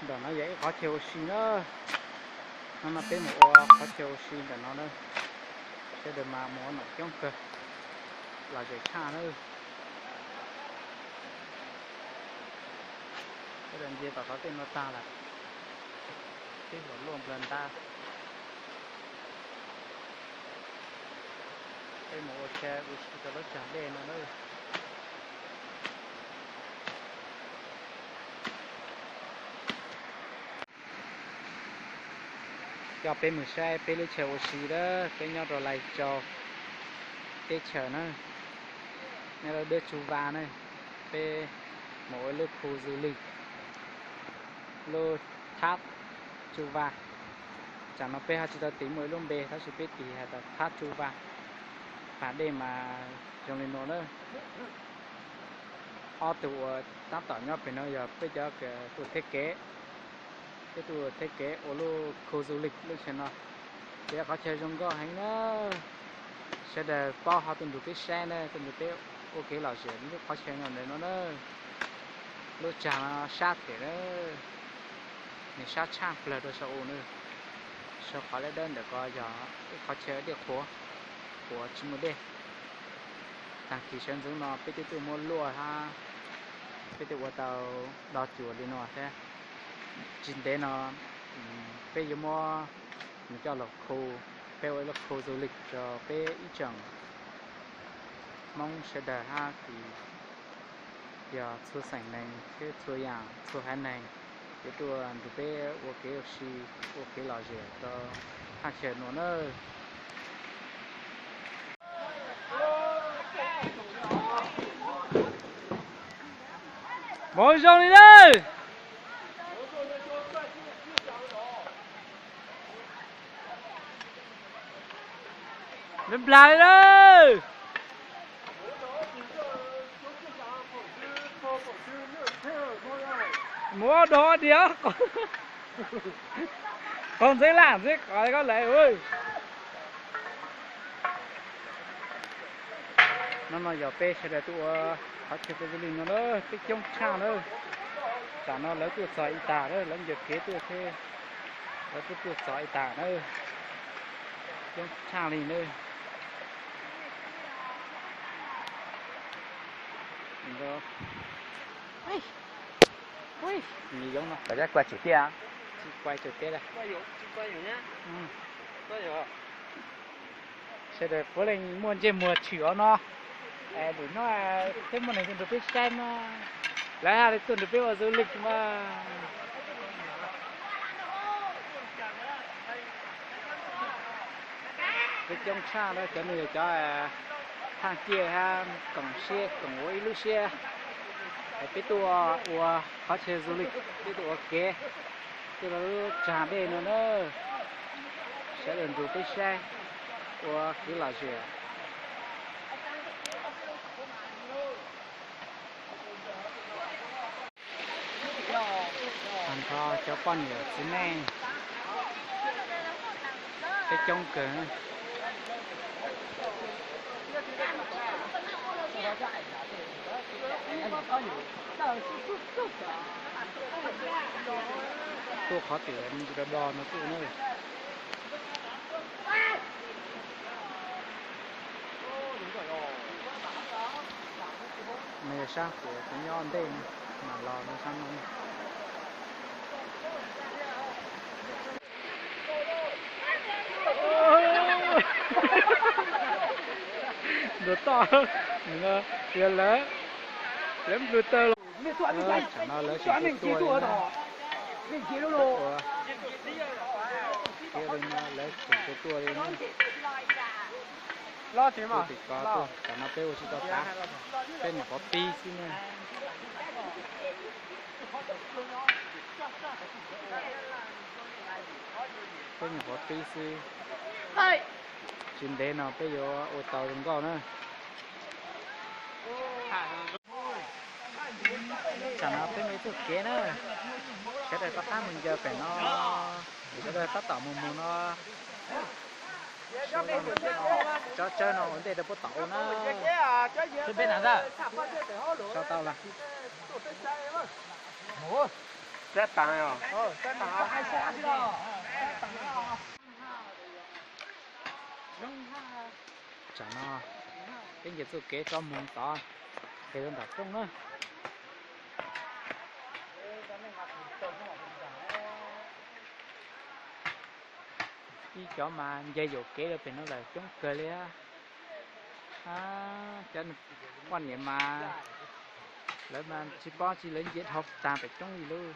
Ntawm no yog ib qhov chaw ua si na. Hnub no peb mus ua qhov chaw ua si ntawm no na. Sawv daws mas mus ua nom coob kawg, lom zem tshaj na. Sawv daws nce tom qhov tej no tag lawm, twb luaj nplawg ntab. Peb mus ua chaw ua si rau lub tsag dej no na. Coj peb mus saib peb lub chaw ua si lawm, peb nyob rau Lai Châu teb chaws na, nyob rau Dub Tsuj Vas na. Peb mus ua ib lub khu du lịch, lub Tháp Tsuj Vas. Tsam no peb ho tsis tau tiv muaj ib lub npe, tab sis peb tiv hais tias Tháp Tsuj Vas. Pas dej mas zoo li no na. Ob tug uas tab tom nyob pem no yog peb cov tus thiết kế, peb tus thiết kế ua lub khu du lịch lub chaw no. Ces qhov chaw zoo nkauj heev na. Sawv daws paub ho tuaj nrug peb saib na, tuaj nrug peb ua kev lom zem lub qhov chaw no ntawm no na. Lub tsag no sab them na, nws sab tshaj plawg rau saum u na. Saum qhov dawb dawb ntawm ko yog ib qhov chaw dej qhuav, qhuav tsis muaj dej. Tag kis sawv ntxov no peb twb tuaj muab luaj hab, peb twb ua tau do cuas li no thiab. Tsis ntev no peb yuav muab nws coj los khu, peb ua ib lub khu du lịch rau peb ib tsoom Hmoob sawv daws hab kis yog txhua xeem neeg thiab txhua yaam txhua haiv neeg, yuav tuaj nrug peb ua kev ua si, ua kev lom zem rau thaj chaw nuav na. Moog zoo li na. Nplag li na. Mus ob dog ob diav, qaug ntxeev laj ntxeev qos koj lawm. Hnub no yog peb sawv daws tuaj ua qhov chaw du lịch no na, peb coob tshaj na. Tam no lawv tuaj txog ib tag na, lawv ncaws kev tuaj thiab, lawv tuaj tuaj txog ib tag na. Coob tshaj li na. Nws yoov no, tsis quaj tsaws tiaj, tsis quaj tsaws tiaj. Sawv daws puav leej muaj ntsej muag tshwm os no. Lwm hnub thiab muaj neeg tuaj nrug peb saib mas, lawv haj li tuaj nrug peb ua du lịch mas. Peb coob tshaj na, cov no yog cov thaaj ciaj hab koom siab koom ua ib lub siab. Peb tuaj ua qhov chaw du lịch, peb tuaj ua kev, tuaj rau lub tsag dej no na. Sawv daws nrug peb saib, ua kev lom zem. Tag nrho cov poj niam txiv neej, peb coob kawg. Tuaj qhov twg do do no tuaj na. No yog sab kuv, kuv nyob ntej no, mas los no sab no. Ntuas toj, yog lawv, lawv nplua taw los. Tsam no lawv tseem tuaj, lawv tseem tuaj li. Tuaj tim ko tuaj, tsam no peb ua tsis tau tav, peb nyuam qhuav pib xwb na. Peb nyuam qhuav pib xwb, tsis ntev no peb yuav ua tau zoo nkauj na. Tsam no peb mus ib tug kev na, sawv daws rov qab mus ncaws pem no, sawv daws tab tom mus mus no. Tsov tsawb no ua ntej rau puab tom u na. Sau tau lawm. Xab tas os. Tsam no peb nce txoj kev rov mus tod, pem rau nram roob na. Ib cov mas nce yuam kev rau pem no lawm coob kawg li. Cov poj niam mas lawv mas tsis paub tsis, lawv nce dhau tag pem roob li lauj.